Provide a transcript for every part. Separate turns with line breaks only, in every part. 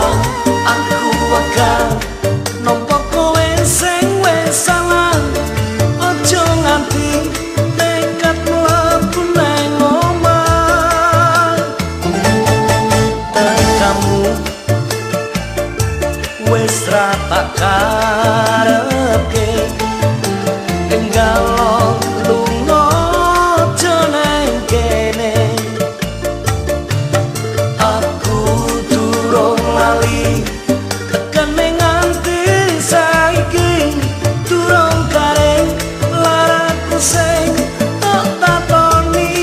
Salah, aku wegah nampa kowe sing wis salah. Aja nganti nekat mlebu nang omah. Tekamu wis ra tak karepke, enggal lunga aja nang kene. Aku durung lali tekane nganti saiki, durung garing laraku sing tak tatoni.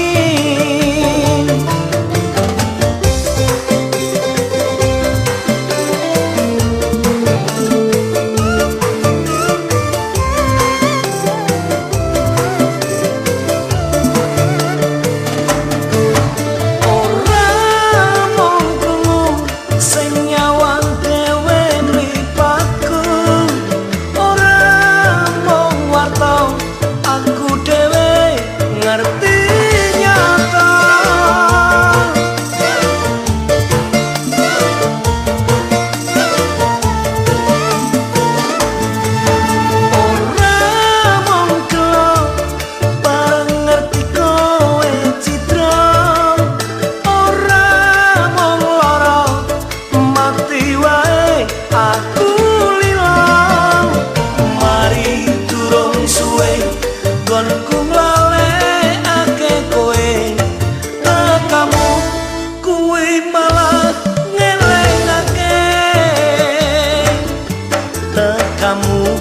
Ora mung krungu sing nyawang dhewe mripatku, ora mung warta aku dhewe ngerti nyata. Ora mung gelo bareng ngerti kowe cidra, ora mung lara mati wae aku lila. Mari durung suwe nggonku nglalekake kowe, tekamu kuwi malah ngelingake. Tekamu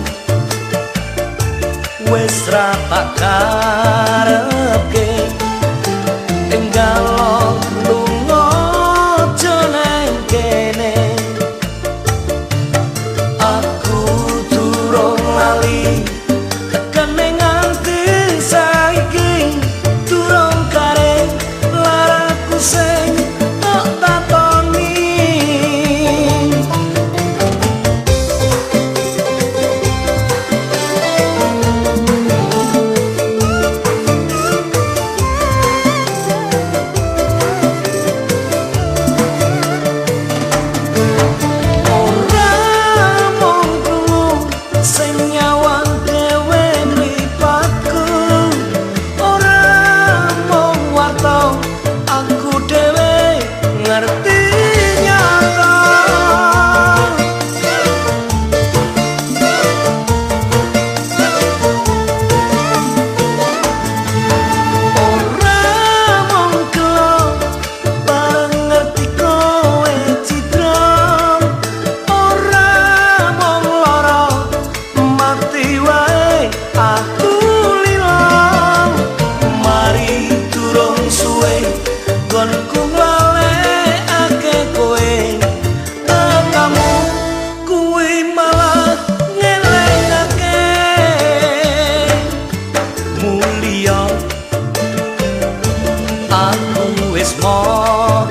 wis ra tak karepke, enggal lunga aja nang kene. Aku durung lali tekane nganti saiki, durung garing laraku sing tak tatoni. Ora mung krungu sing nyawang dhewe mripatku, ora mung warta aku dhewe ngerti nyata. Ora mung gelo bareng ngerti kowe cidra, ora mung lara mati wae aku lila. Mari durung suwe nggonku nglalekake kowe, tekamu kuwi malah ngelingake. Mulya aku wis moh